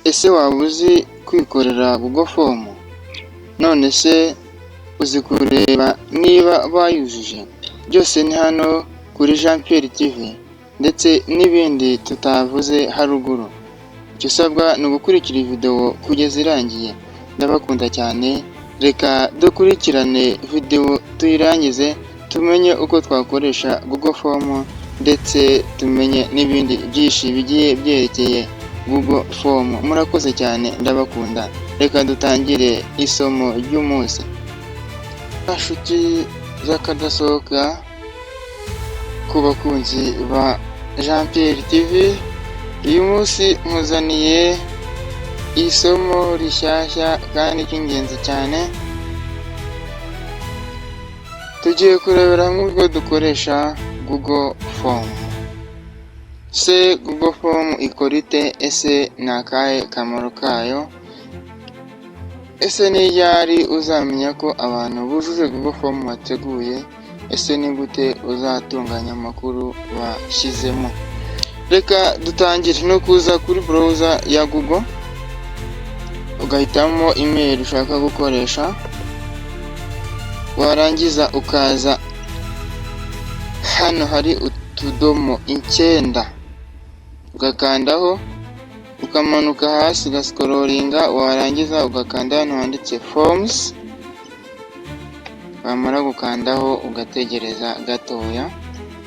Ese waba uzi kwikorera Google Form? None se uzi kureba niba bayujuje? Byose ni hano kuri Jean Pierre TV ndetse n'ibindi tutavuze haruguru. Icyo usabwa ni ugukurikira iyi video kugeza irangiye. Ndabakunda cyane, reka dukurikirane video tuyirangize, tumenye uko twakoresha Google Form ndetse tumenye n'ibindi byinshi bigiye byerekeye Google Form. Murakoze cyane, ndabakunda. Reka dutangire isomo ry'umunsi. Nshuti z'akadasohoka ku bakunzi ba Jean Pierre TV, uyu munsi nkuzaniye isomo rishyashya kandi ry'ingenzi cyane. Tugiye kurebera hamwe uburyo dukoresha Google Form. Se Google Form ikora ite? Ese ni akahe kamaro kayo? Ese ni ryari uzamenya ko abantu bujuje Google Form wateguye? Ese ni gute uzatunganya amakuru bashyizemo? Reka dutangire no kuza kuri browser ya Google, ugahitamo email ushaka gukoresha, warangiza ukaza hano hari utudomo 9, ugakandaho, ukamanuka hasi, ugascrollinga, warangiza ugakanda hano handitse Forms. Wamara gukandaho ugategereza gatoya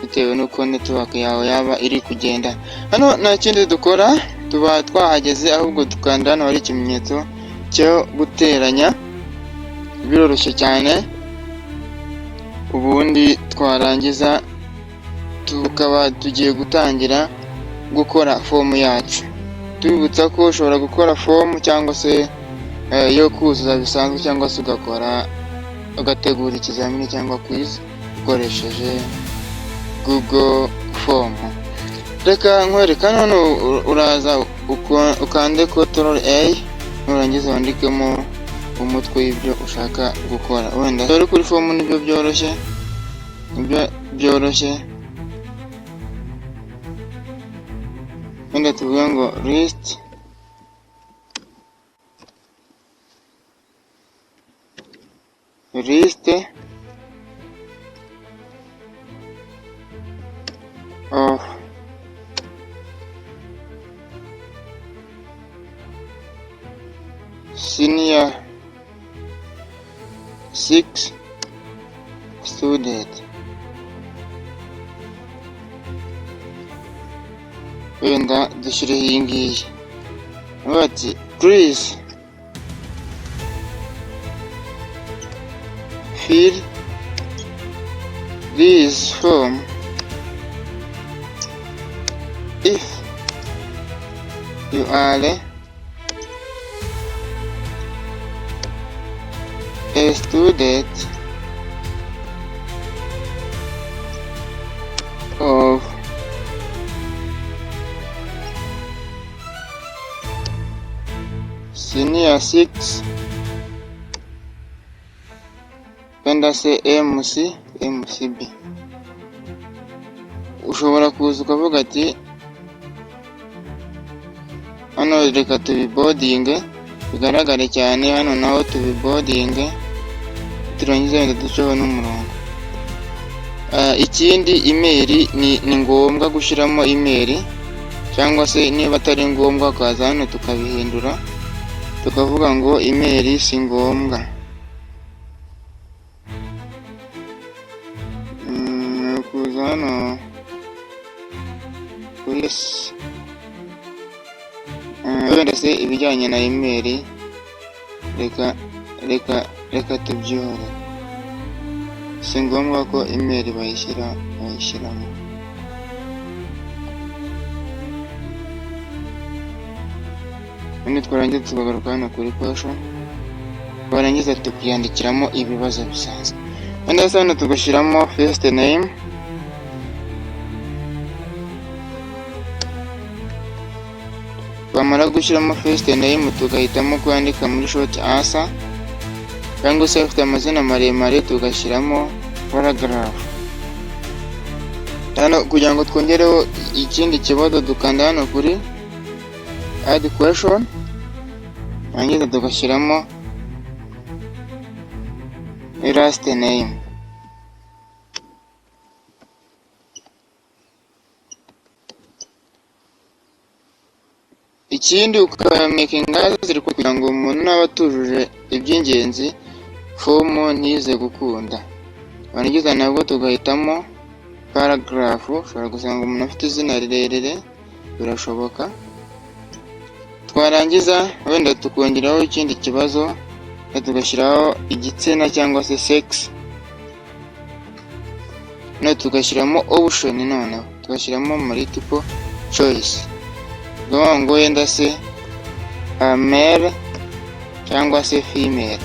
bitewe n'uko network yawe yaba iri kugenda. Hano nta kindi dukora, tuba twahageze, ahubwo dukanda hano hari ikimenyetso cyo guteranya, biroroshye cyane. Ubundi twarangiza tukaba tugiye gutangira gukora fomu yacu. Tubibutsa ko ushobora gukora fomu cyangwa se yo kuzuza bisanzwe, cyangwa se ugakora ugategura ikizamini cyangwa quiz ukoresheje Google Form. Reka nkwereka. None uraza ukande Control A, nurangiza wandikemo umutwe w'ibyo ushaka gukora. Wenda dore kuri fomu nibyo byoroshye, nibyo byoroshye. Wenda tuvuge ngo list of senior six student. Wenda dushyireho iyi ngiyi bati: "Please fill this form if you are a student of senior six", wenda se MC MCB. Ushobora kuza ukavuga ati hano reka tubiboldinge bigaragare cyane, hano naho tubiboldinge, turangiza wenda duceho n'umurongo. Ikindi, email ni ngombwa gushyiramo email, cyangwa se niba atari ngombwa ukaza hano tukabihindura, tukavuga ngo email si ngombwa. Kuza hano kuri wenda se ibijyanye na email, reka tubyihorere, si ngombwa ko email bayishyiramo. Ubundi twarangiza tukagaruka hano kuri question, twarangiza tukiyandikiramo ibibazo bisanzwe. Wenda se hano tugashyiramo first name, twamara gushyiramo first name tugahitamo kwandika muri short answer, cyangwa se afite amazina maremare tugashyiramo paragraph. Hano kugira ngo twongereho ikindi kibazo, dukanda hano kuri Add question, warangiza tugashyiramo last name. Ikindi ukamakinga ziri kugira ngo umuntu naba atujuje iby'ingenzi form ntize gukunda. Warangiza nabwo tugahitamo paragraph. Ushobora gusanga umuntu afite izina rirerire, birashoboka. Twarangiza wenda tukongeraho ikindi kibazo, tugashyiraho igitsina cyangwa se sex, noneho tugashyiramo option, noneho tugashyiramo multiple choice, tukavuga ngo wenda se male cyangwa se female.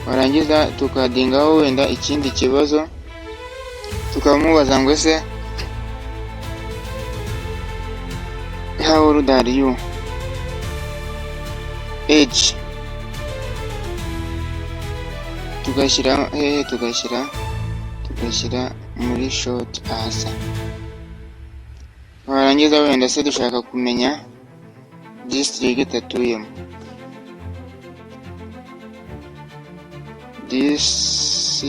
Warangiza tukadingaho wenda ikindi kibazo, tukamubaza ngo ese how old are you, age, tugashyira hehe? Tugashyira muri short answer. Warangiza wenda se dushaka kumenya district atuyemo, district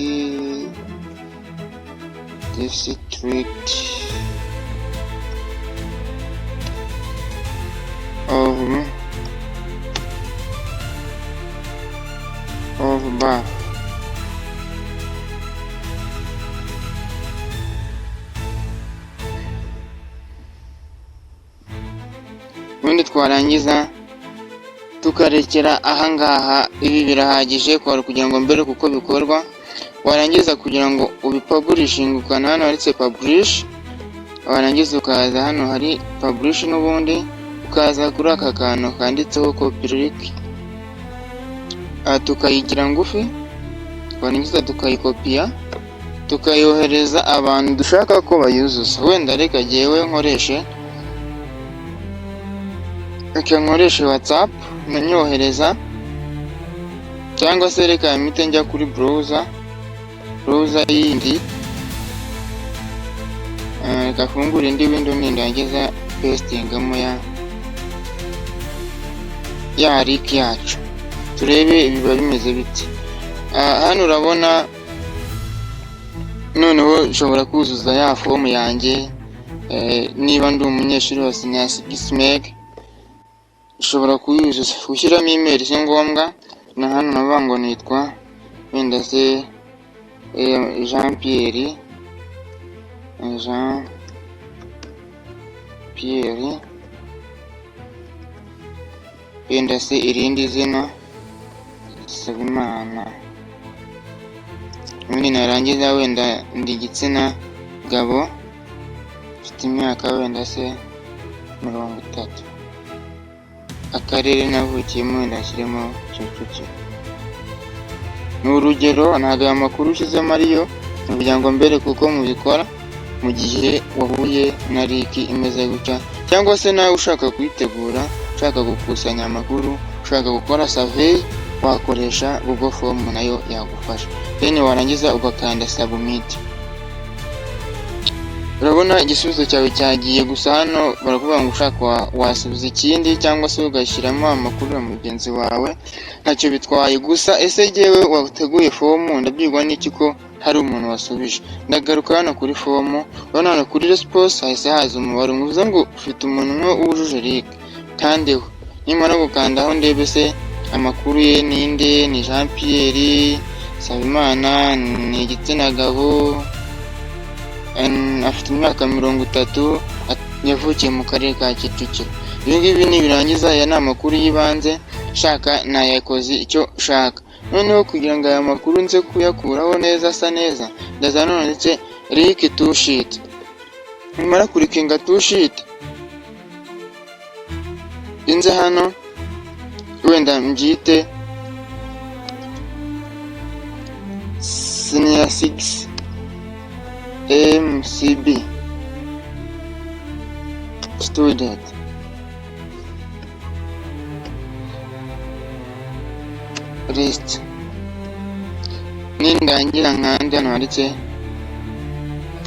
of birth. Ubundi twarangiza tukarekera ahangaha. Ibi birahagije kwari kugira ngo mbere kuko bikorwa. Warangiza kugira ngo ubipublishinge, ukanda hano handitse publish. Warangiza ukaza hano hari publish, n'ubundi ukaza kuri aka kantu kanditseho copy link, tukayigira ngufi. Twarangiza tukayikopiya, tukayohereza abantu dushaka ko bayuzuza. Wenda reka jyewe nkoreshe, reka nkoreshe WhatsApp nanyohereza, cyangwa se reka mpite njya kuri browser yindi. Reka fungure indi window, nindangiza pastingamo ya link yacu, turebe biba bimeze bite. Hano urabona noneho nshobora kuzuza ya form yanjye. Niba ndi umunyeshuri wa senior six MEG, ushobora kuyuzuza. Gushyiramo email si ngombwa. Na hano navuga ngo nitwa wenda se Jean Pierre, Jean Pierre, wenda se irindi zina Nsabimana. Ubundi narangiza wenda ndi igitsina gabo, mfite imyaka wenda se 30, akarere navukiyemo wenda ashyiremo Kicukiro. Ni urugero, ntabwo aya makuru ushyizemo ariyo, ni ukugira ngo mbere kuko mubikora mu gihe wahuye na link imeze gutya, cyangwa se nawe ushaka kuyitegura, ushaka gukusanya amakuru, ushaka gukora survey, wakoresha Google Form, nayo yagufasha. Then warangiza ugakanda submit. Urabona igisubizo cyawe cyagiye. Gusa hano barakuvuga ngo ushaka wasubiza ikindi cyangwa se ugashyiramo amakuru ya mugenzi wawe, ntacyo bitwaye. Gusa ese jyewe wateguye form ndabyigwa n'iki ko hari umuntu wasubije? Ndagaruka hano kuri form. Urabona hano kuri response hahise haza umubare, bivuze ngo ufite umuntu umwe wujuje link. Kandeho, nimara gukandaho ndebe se amakuru ye ninde? Ni Jean Pierre Nsabimana, ni igitsina gabo, afite imyaka 30, yavukiye mu karere ka Kicukiro. Ibi ngibi nibirangiza, aya ni amakuru y'ibanze, shaka nayakoze icyo ushaka. Noneho kugira ngo aya makuru nze kuyakuraho neza asa neza, ndaza none ndetse link to sheet. Nimara kulinkinga to sheet, inze hano wenda mbyite senior 6 MCB student list. Nindangira nkande hano handitse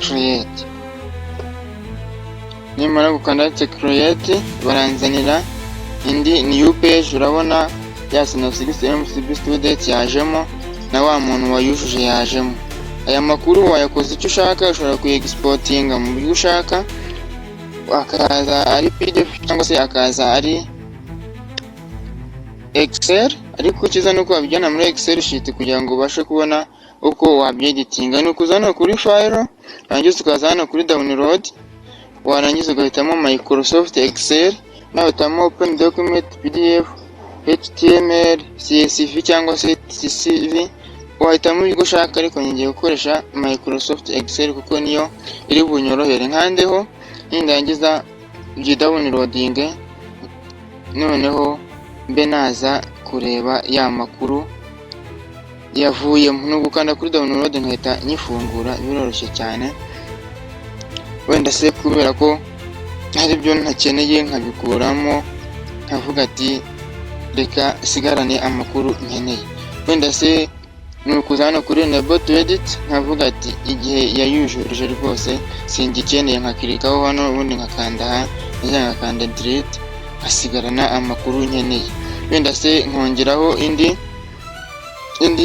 create. Nimara gukanda handitse create, baranzanira indi new page. Urabona ya senior 6 MCB student yajemo, na wa muntu wayujuje yajemo. Aya makuru wayakoze icyo ushaka, ushobora kuyi-exportinga mu buryo ushaka, akaza ari PDF cyangwa se akaza ari Excel. Ariko icyiza ni uko wabijyana muri Excel sheet kugira ngo ubashe kubona uko wabyeditinga. Ni ukuza hano kuri file, warangiza ukaza hano kuri download, warangiza ugahitamo Microsoft Excel, nahitamo open document, PDF, HTML, CSV cyangwa se CSV. Wahitamo ibyo ushaka, ariko ngiye gukoresha Microsoft Excel kuko niyo iri bunyorohere. Nkandeho, nindangiza byidownloadinge, noneho mbe naza kureba ya makuru yavuyemo. Ni ugukanda kuri download nkahita nyifungura, biroroshye cyane. Wenda se kubera ko hari ibyo ntakeneye nkabikuramo, nkavuga ati reka sigarane amakuru nkeneye. Wenda se ni ukuza hano kuri enable to edit, nkavuga ati igihe yayujurije rwose singikeneye, nkakirikaho hano, ubundi nkakanda aha, nkakanda delete, nkasigarana amakuru nkeneye. Wenda se nkongeraho indi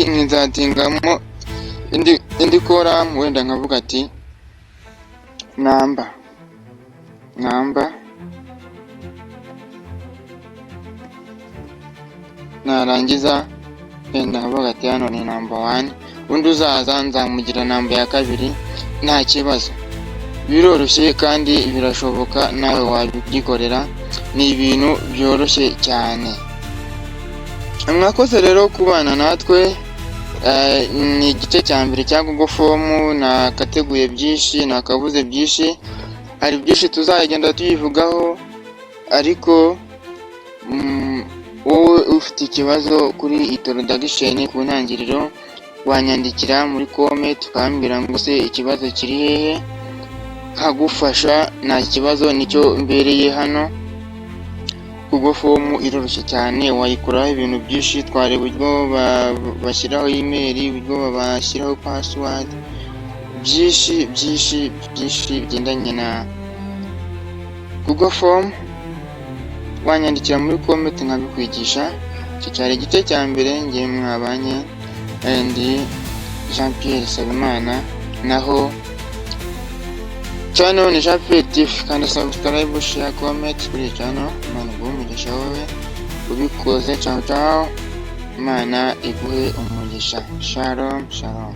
nkizatingamo indi column, wenda nkavuga ati number, narangiza wenda nkavuga ati hano ni number 1, undi uzaza nzamugira number ya kabiri, nta kibazo. Biroroshye kandi birashoboka, nawe wabyikorera, ni ibintu byoroshye cyane. Mwakoze rero kubana natwe. Ni igice cya mbere cya Google Form. Nakateguye byinshi, nakavuze byinshi, hari byinshi tuzagenda tuyivugaho. Ariko wowe ufite ikibazo kuri introduction ku ntangiriro, wanyandikira muri comment ukambwira ngo se ikibazo kiri hehe, nkagufasha, nta kibazo, nicyo mbereye hano. Google Form iroroshye cyane, wayikoraho ibintu byinshi. Twareba uburyo bashyiraho email, uburyo bashyiraho password, byinshi byinshi byinshi bigendanye na Google Form. Wanyandikira muri comment nkabikwigisha. Icyo cyari igice cya mbere. Ngiye mwabanye ndi Jean Pierre Sabimana, naho channel ni Jean Pierre TV. Kandi subscribe, share, comment kuri iyi channel. Imana iguhe umugisha wowe ubikoze. Ciao ciao, Imana iguhe umugisha. Shalom shalom.